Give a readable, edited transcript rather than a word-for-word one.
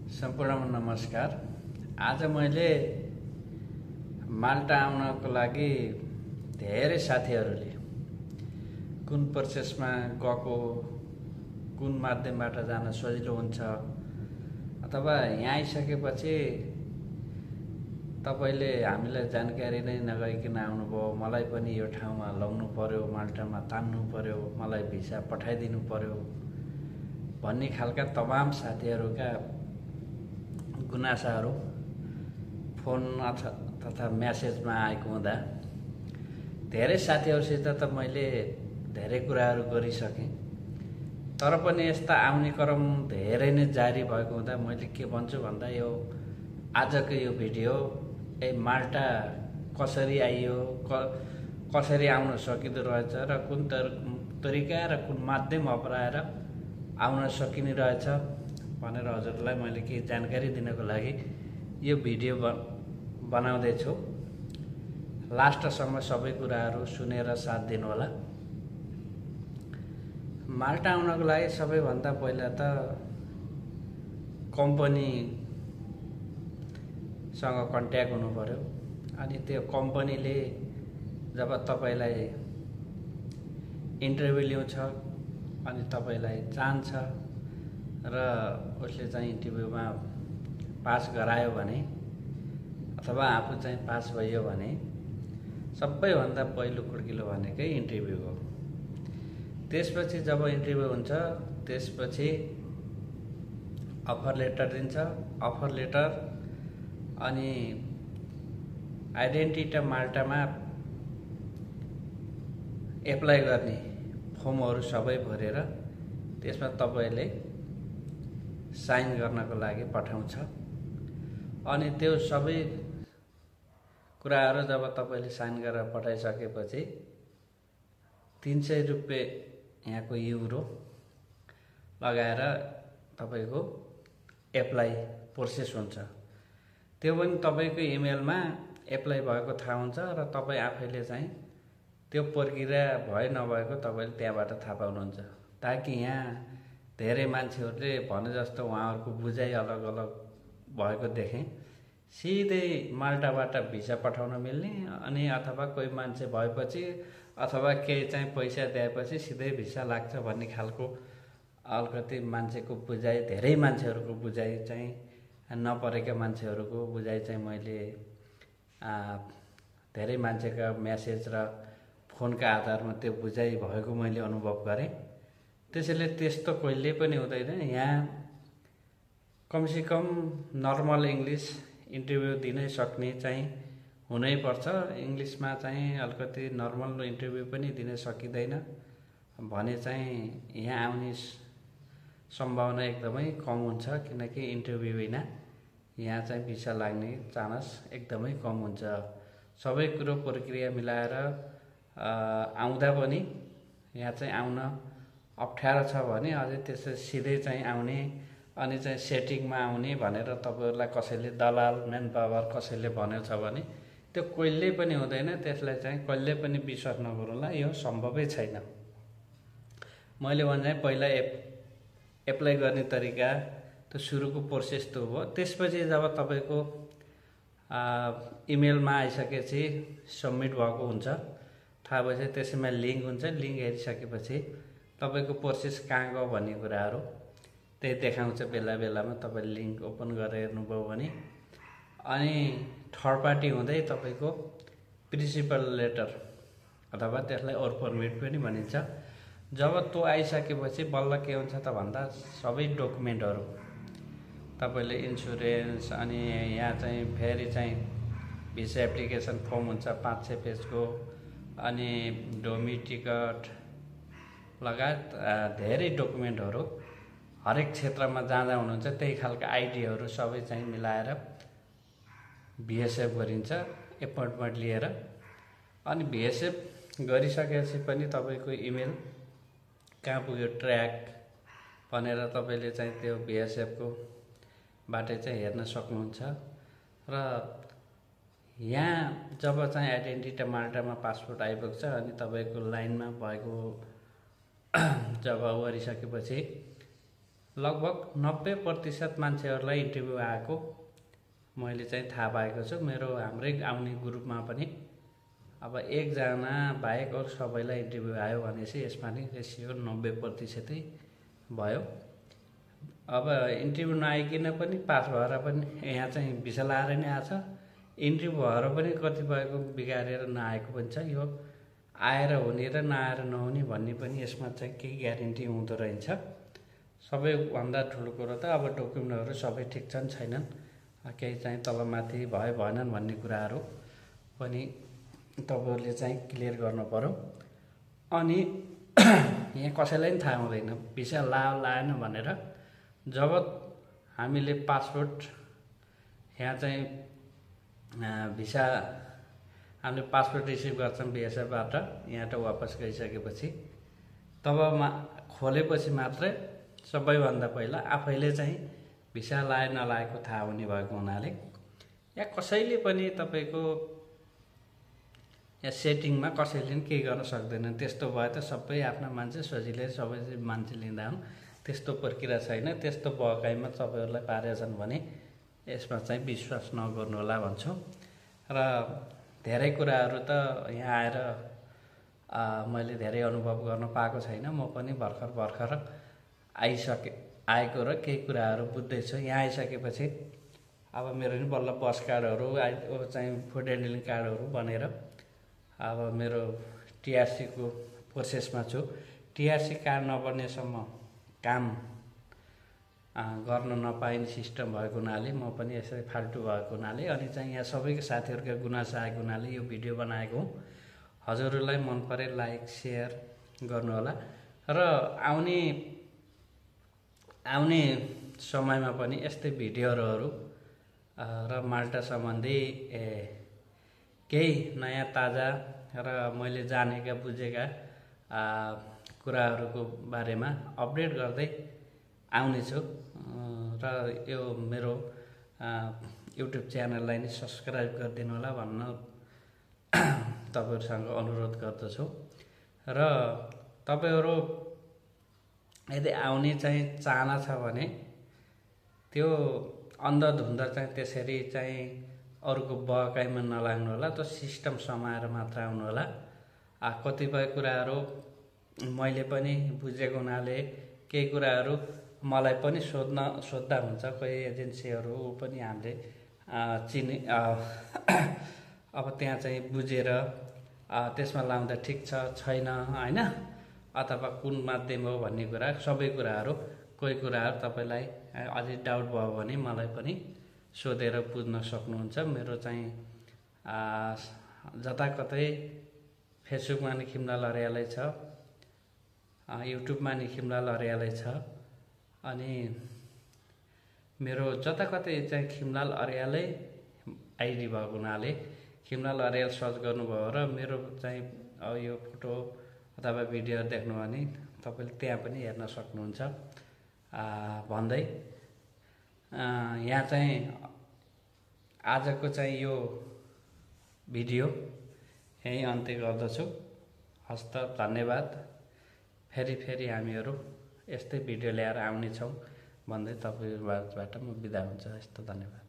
सम्पूर्णमा नमस्कार। आज मैले माल्टा आउनको लागि धेरै साथीहरूले कुन प्रोसेसमा गएको, कुन माध्यमबाट जान सजिलो हुन्छ अथवा यहाँ आइसकेपछि तपाईले हामीलाई जानकारी नै नगइकन आउनुभयो, मलाई पनि यो ठाउँमा ल्याउनु पर्यो, माल्टामा तान्नु पर्यो, मलाई भिसा पठाइदिनु पर्यो भन्ने खालका तमाम साथीहरूका गुनासाहरू फोन तथा म्यासेजमा आएको हुँदा धेरै साथीहरूसित त मैले धेरै कुराहरू गरिसकेँ। तर पनि यस्ता आउने क्रम धेरै नै जारी भएको हुँदा मैले के भन्छु भन्दा यो आजको यो भिडियो माल्टा कसरी आइयो, कसरी आउन सकिँदो रहेछ र कुन तरिका र कुन माध्यम अपनाएर आउन सकिने रहेछ भनेर हजुरलाई मैले केही जानकारी दिनको लागि यो भिडियो बनाउँदैछु। लास्टसम्म सबै कुराहरू सुनेर साथ दिनुहोला। माल्टा आउनको लागि सबैभन्दा पहिला त कम्पनीसँग कन्ट्याक्ट हुनु पर्यो। अनि त्यो कम्पनीले जब तपाईलाई इन्टरभ्यू ल्याउँछ अनि तपाईलाई चाहन्छ र उसले चाहिँ इन्टरभ्यूमा पास गरायो भने अथवा आफू चाहिँ पास भयो भने सबैभन्दा पहिलो कुर्किलो भनेकै इन्टरभ्यू हो। त्यसपछि जब इन्टरभ्यू हुन्छ त्यसपछि अफर लेटर दिन्छ। अफर लेटर अनि आइडेन्टिटी माल्टामा एप्लाई गर्ने फर्महरू सबै भरेर त्यसमा तपाईले साइन गर्नको लागि पठाउँछ। अनि त्यो सबै कुराहरू जब तपाईले साइन गरेर पठाइसकेपछि 300 रुपैयाँ यहाँको युरो लगाएर तपाईको एप्लाई प्रोसेस हुन्छ। त्यो पनि तपाईको इमेलमा एप्लाई भएको थाहा हुन्छ र तपाई आफैले चाहिँ त्यो प्रक्रिया भए नभएको तपाईले त्यहाँबाट थाहा पाउनुहुन्छ। ताकि यहाँ धेरै मान्छेहरूले भने जस्तो उहाँहरूको बुझाइ अलग अलग भएको देखेँ। सिधै माल्टाबाट भिसा पठाउन मिल्ने अनि अथवा कोही मान्छे भएपछि अथवा केही चाहिँ पैसा दिएपछि सिधै भिसा लाग्छ भन्ने खालको अलिकति मान्छेको बुझाइ, धेरै मान्छेहरूको बुझाइ चाहिँ नपरेका मान्छेहरूको बुझाइ चाहिँ मैले धेरै मान्छेका म्यासेज र फोनका आधारमा त्यो बुझाइ भएको मैले अनुभव गरेँ। त्यसैले त्यस्तो कहिले पनि हुँदैन। यहाँ कमसेकम नर्मल इङ्ग्लिस इन्टरभ्यू दिनै सक्ने चाहिँ हुनै पर्छ। इङ्ग्लिसमा चाहिँ अलिकति नर्मल इन्टरभ्यू पनि दिन सकिँदैन भने चाहिँ यहाँ आउने सम्भावना एकदमै कम हुन्छ। किनकि इन्टरभ्यू बिना यहाँ चाहिँ भिसा लाग्ने चान्स एकदमै कम हुन्छ। सबै कुरो प्रक्रिया मिलाएर आउँदा पनि यहाँ चाहिँ आउन अप्ठ्यारो छ भने अझै त्यसै सिधै चाहिँ आउने अनि चाहिँ सेटिङमा आउने भनेर तपाईहरुलाई कसैले दलाल म्यान पावर कसैले भनेको छ भने त्यो कहिले पनि हुँदैन। त्यसलाई चाहिँ कहिले पनि विश्वास नगर्नुला, यो सम्भवै छैन। मैले भने पहिला एप्लाई गर्ने तरिका त्यो सुरुको प्रोसेस त्यो हो। त्यसपछि जब तपाईको इमेलमा आइसकेपछि सबमिट भएको हुन्छ, थाहा भएपछि त्यसैमा लिंक हुन्छ। लिंक हेरिसकेपछि तपाईको प्रोसेस कहाँ गयो भन्ने कुराहरू त्यही देखाउँछ। बेला बेलामा तपाईले लिंक ओपन गरेर हेर्नुभयो भने अनि थर्ड पार्टी हुँदै तपाईको प्रिन्सिपल लेटर अथवा त्यसलाई ओर परमिट पनि भनिन्छ। जब त्यो आइसकेपछि बल्ल के हुन्छ त भन्दा सबै डकुमेन्टहरू तपाईले इन्स्योरेन्स अनि यहाँ चाहिँ फेरि चाहिँ भिसा एप्लिकेसन फर्म हुन्छ 500 पेजको, अनि डोमी टिकट लगायत धेरै डकुमेन्टहरू हरेक क्षेत्रमा जाँदा हुनुहुन्छ त्यही खालका आइडीहरू सबै चाहिँ मिलाएर भिएसएफ गरिन्छ एपोइन्टमेन्ट लिएर। अनि भिएसएफ गरिसकेपछि पनि तपाईको इमेल कहाँ पुग्यो ट्र्याक भनेर तपाईले चाहिँ त्यो भिएसएफ को बाटे चाहिँ हेर्न सक्नुहुन्छ। र यहाँ जब चाहिँ आइडेन्टिटी माल्टामा पासपोर्ट आइपुग्छ अनि तपाईको लाइनमा भएको जब गरिसकेपछि लगभग 90% मान्छेहरूलाई इन्टरभ्यू आएको मैले चाहिँ थाहा पाएको छु। मेरो हाम्रै आउने ग्रुपमा पनि अब एकजना बाहेक अरू सबैलाई इन्टरभ्यू आयो भनेपछि यसमा नि रेसियो 90% भयो। अब इन्टरभ्यू नआइकन पनि पास भएर पनि यहाँ चाहिँ भिसा लाएर नै आछ। इन्ट्री भएर पनि कतिपयको बिगारेर नआएको पनि छ। यो आएर हुने र नआएर नहुने भन्ने पनि यसमा चाहिँ केही ग्यारेन्टी हुँदो रहेछ। सबैभन्दा ठुलो कुरो त अब डकुमेन्टहरू सबै ठिक छन् छैनन्, केही चाहिँ तलमाथि भयो भएनन् भन्ने कुराहरू पनि तपाईँहरूले चाहिँ क्लियर गर्नु पर्यो। अनि यहाँ कसैलाई पनि थाहा हुँदैन भिसा लाएन भनेर। जब हामीले पासपोर्ट यहाँ चाहिँ भिसा हामीले पासपोर्ट रिसिभ गर्छौँ बिएसएफबाट यहाँबाट वापस गइसकेपछि तब खोलेपछि मात्रै सबैभन्दा पहिला आफैले चाहिँ भिसा लाए नलाएको थाहा हुने भएको हुनाले यहाँ कसैले पनि तपाईँको यहाँ सेटिङमा कसैले पनि केही गर्न सक्दैन। त्यस्तो भए त सबै आफ्ना मान्छे सजिलै सबै मान्छे लिँदा हुन्। त्यस्तो प्रक्रिया छैन। त्यस्तो बहकाइमा तपाईँहरूलाई पारेछन् भने यसमा चाहिँ विश्वास नगर्नु होला भन्छु। र धेरै कुराहरू त यहाँ आएर मैले धेरै अनुभव गर्न पाएको छैन। म पनि भर्खर आएको र केही कुराहरू बुझ्दैछु। यहाँ आइसकेपछि अब मेरो नि बल्ल बस कार्डहरू चाहिँ फुड ह्यान्डलिङ कार्डहरू बनेर अब मेरो टिआरसीको प्रोसेसमा छु। टिआरसी कार्ड नबन्नेसम्म काम गर्न नपाइने सिस्टम भएको हुनाले म पनि यसरी फाल्टु भएको हुनाले अनि चाहिँ यहाँ सबैको साथीहरूका गुनासो आएको हुनाले यो भिडियो बनाएको। हजुरहरूलाई मन परे लाइक सेयर गर्नुहोला र आउने समयमा पनि यस्तै भिडियोहरू र माल्टा सम्बन्धी केही नयाँ ताजा र मैले जानेका बुझेका कुराहरूको बारेमा अपडेट गर्दै आउनेछु। र यो मेरो युट्युब च्यानललाई नि सब्सक्राइब गरिदिनु होला भन्न तपाईँहरूसँग अनुरोध गर्दछु। र तपाईँहरू यदि आउने चाहिँ चाहना छ भने त्यो अन्धधुन्ध चाहिँ त्यसरी चाहिँ अरूको बहकाइमा नलाग्नु होला। त्यो सिस्टम समाएर मात्र आउनु होला। कतिपय कुराहरू मैले पनि बुझेको हुनाले केही कुराहरू मलाई पनि सोध्दा हुन्छ। कोही एजेन्सीहरू पनि हामीले चिने अब त्यहाँ चाहिँ बुझेर त्यसमा लाउँदा ठिक छ छैन हैन, अथवा कुन माध्यम हो भन्ने कुरा सबै कुराहरू कोही कुराहरू तपाईँलाई अझै डाउट भयो भने मलाई पनि सोधेर बुझ्न सक्नुहुन्छ। मेरो चाहिँ जताकतै फेसबुकमा नि खिमलाल अर्यालै छ, युट्युबमा नि खिमलाल अर्यालै छ। अनि मेरो जताकतै चाहिँ खिमलाल अर्यालै आइडी भएको हुनाले खिमलाल अर्याल सर्च गर्नुभयो र मेरो चाहिँ यो फोटो अथवा भिडियो देख्नु भने तपाईँले त्यहाँ पनि हेर्न सक्नुहुन्छ भन्दै यहाँ चाहिँ आजको चाहिँ यो भिडियो यही अन्त्य गर्दछु। हस्त धन्यवाद। फेरि हामीहरू यस्तै भिडियो ल्याएर आउनेछौँ भन्दै तपाईँहरूबाट म बिदा हुन्छ। यस्तो धन्यवाद।